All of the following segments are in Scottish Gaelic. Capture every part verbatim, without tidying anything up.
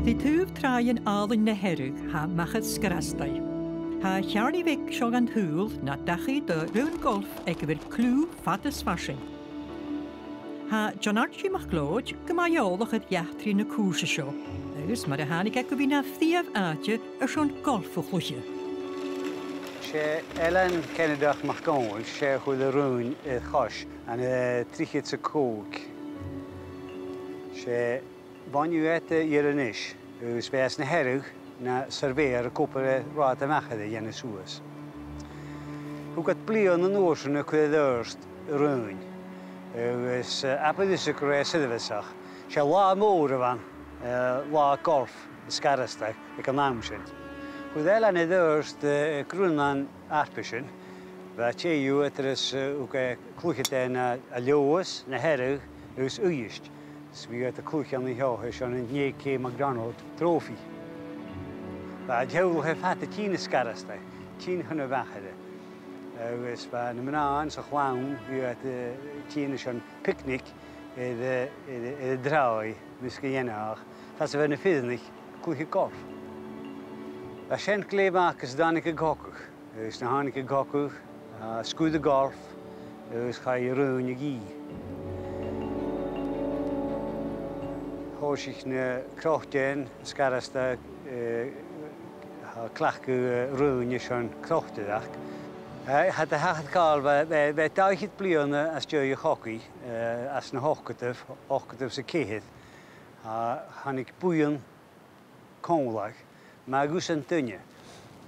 Ri taobh tràighean àlainn na Hearadh, tha Machair Sgarastaigh. Tha a' cheàrnaidh bheag seo dhan t-saoghal na dachaigh do raon golf aig a bheil cliù fad is farsaing. Tha John Archie MacLeòid gu math eòlach air eachdraidh na cùrsa seo, agus mar a thàinig e gu bhith na phrìomh àite airson golf a chluiche. 'S e Ailean Ceanadach MacDhòmhnaill, 's e a chuir an raon air chois ann an, eh, trithead 's a còig. 'S e, bhuineadh e do dh'Inbhir Nis, agus bha e às na Hearadh na surveyor a' cur air rathad a' mhachair a dhèanamh suas. Thug iad bliadhna an uair sin a' cur air adhart an raoin, agus, eh, abair thusa gur e seirbheisich. 'S e latha mòr a bh' ann, eh, latha golf an Sgarastaigh aig an àm sin. Chuir Ailean air adhart, eh, grunnan fharpaisean, bha tè dhiubh eadar is, eh, thug e cluicheadairean à Leòdhas, na Hearadh agus Uibhist. 'S bhiodh iad a' cluich an seo airson an A K MacDonald Trophy. Bha iad eòlach air fad a' tighinn a Sgarastaigh, tighinn chun a' mhachair. Agus bha na mnathan 's a' chlann, bhiodh iad, eh, a' tighinn airson picnic air, eh, air, air an tràigh, mus do dhèanadh, fhad 's a bha na fireannaich a' cluich golf. Bha sin glè mhath gus an tàinig an cogadh. Agus nuair a thàinig an cogadh, eh, sguir an golf, agus chaidh an raon a dhìth. Thòisich na croitearan an Sgarastaigh, eh, a' cleachdadh, eh, raoin airson croitearachd. Eh, cha do thachair càil, bha, bha, bha dà fhichead bliadhna às dèidh a' chogaidh, eh, anns na h-ochdadan, ochdad 's a ceithir, a thàinig buidheann còmhla, mar gum b' e duine,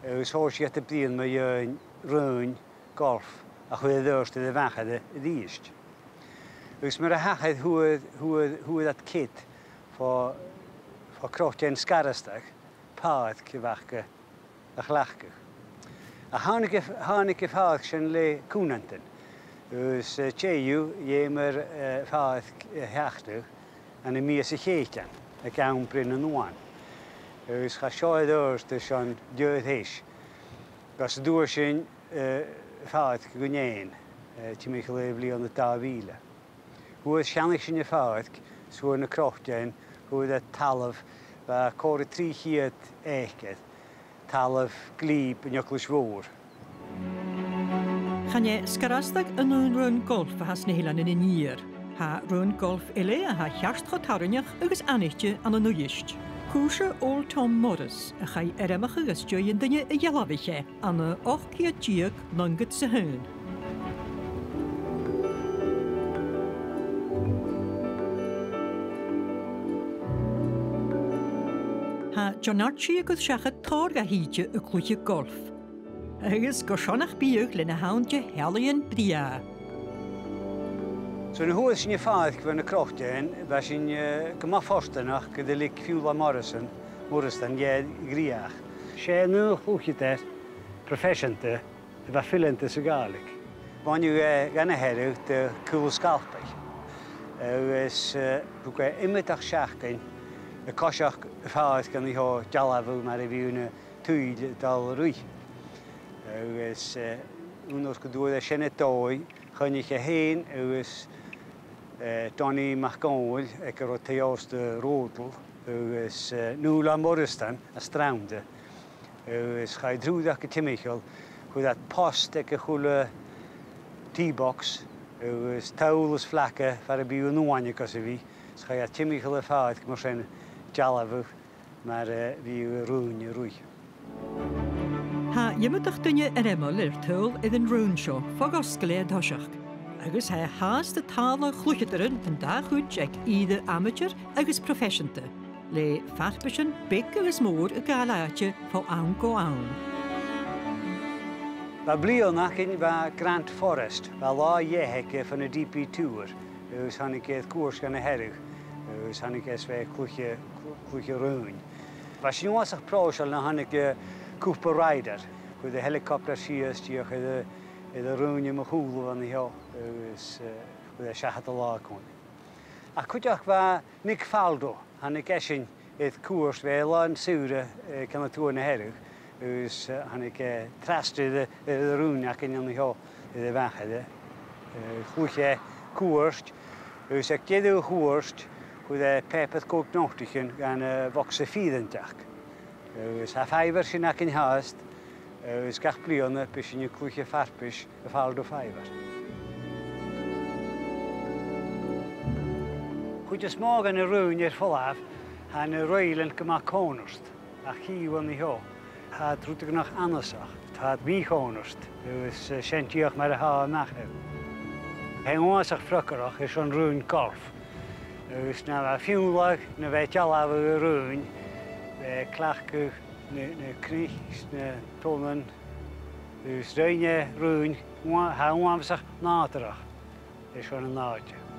agus thòisich iad a' bruidhinn mu dheidhinn raon golf a chur air adhart air a' mhachair a-rithist. Agus mar a thachair, fhuair, fhuair, fhuair iad cead bho, bho chroitearan Sgarastaigh pàirc a bh' aca a chleachdadh. Ach thàinig a', thàinig am pàirc sin le cùmhnantan. Agus, eh, tè dhiubh, dh'fheumadh, eh, pàirc a sheachnadh ann am mìos a' Chèitein, aig àm breith nan uan. Agus chaidh seo air adhart airson deagh theis. Gus an d' fhuair sinn, eh, pàirc gu nèan, eh, timcheall air a' bhliadhna dà mhìle. Uair a cheannaich sinn am pàirc, 's fhuair na croitearan, fhuair iad talamh, bha còrr is trì cheud acre, talamh glìb an Eaglais Mhòir. Chan e Sgarastaigh an aon raon golf a th' anns na h-eileanan an iar. Tha raon golf eile a tha cheart cho tarraingeach agus aithnichte ann an Uibhist. Cùrsa Old Tom Morris a chaidh airmeachadh às dèidh an duine a dhealbhaich e ann an ochd ceud deug naochad 's a h-aon. Tha John Archie a' cur seachad tòrr dha h-ìde a' cluiche golf. Agus gu sònraichte bidh e le na th' ann de sheallaidhean brèagha. So nuair a fhuair sinn am pàirc bho na croitearan, bha sinn, eh, gu math fortanach gun do leig Fionnlagh Morrison, Morrison, dheth a dh'fhrithealadh. 'S e an aon chluicheadair proifeiseanta a bha fileanta sa Ghàidhlig. Bhuineadh e dha na Hearadh do Chaol Sgalpaigh. Agus, eh, thug e iomadach seachdain a' coiseachd am pàirc an seo a' dealbhadh mar a bhiodh na tuill a' dol a ruith. Agus, eh, aon uair gun d' fhuair e sin air dòigh, choinnich e fhèin agus, eh, Donnie MacDhòmhnaill aig an robh taigh-òsta Ròdal agus, eh, Nuala Morrison à Srannda. Agus chaidh iad an uair sin timcheall, chuir iad post aig a h-uile tee box agus toll is flag far am biodh an uaine gus a bhith, is chaidh iad timcheall am pàirc mar sin a' dealbhadh mar, eh, a bhiodh an raon a' ruith. Tha iomadach duine ainmeil air tadhal air an raon seo fo dh'fhosgail e an toiseach, agus tha e fhathast a' tàladh chluicheadairean an dà chuid aig ìre amateur agus proifeiseanta, le farpaisean beag agus mòr a' gabhail àite bho àm gu àm. Bha bliadhna againn, bha Grant Forrest, bha latha dheth aige fon a' D P Tour, agus thàinig e air cuairt dhan na Hearadh, agus thàinig e is bha e a' cluich, clu-, cluich raoin. Bha sinn uabhasach pròiseil nuair a thàinig, eh, Cooper Ryder, chuir e helicopter sìos dìreach air a', air an raon mu chùlaibh an seo, agus, eh, chuir e seachad an latha còmhla. Ach cuideachd bha Nick Faldo, thàinig esan air cuairt, bha e làn-saora, eh, aig an taobh a tuath na Hearadh, agus, eh, thàinig e, eh, an raon againn an seo air a' mhachair, eh, chluich e cuairt, agus aig deireadh a' chuairt, Chuir e pàipear còig notaichean dhan, eh, bhogsa fìreantachd. Agus tha fiver sin againn fhathast, agus gach bliadhna bidh sinn a' cluich farpais a' fàgail fiver. A' chuid as motha dhen raon air falbh, tha na raoilean gu math còmhnard, ach chì thu an-seo, tha iad rudeigin annasach, tha iad mì-chòmhnard, agus, eh, sin dìreach mar a tha e a-mach. Tha e uabhasach freagarrach airson raon golf, agus nam biodh fionnlagh, nam biodh dealbh air an raon, eh, cleachdadh na, na cnuic 's na tonnan, agus rinn e raon, ua-, tha e uabhasach nàdarrach airson an àite.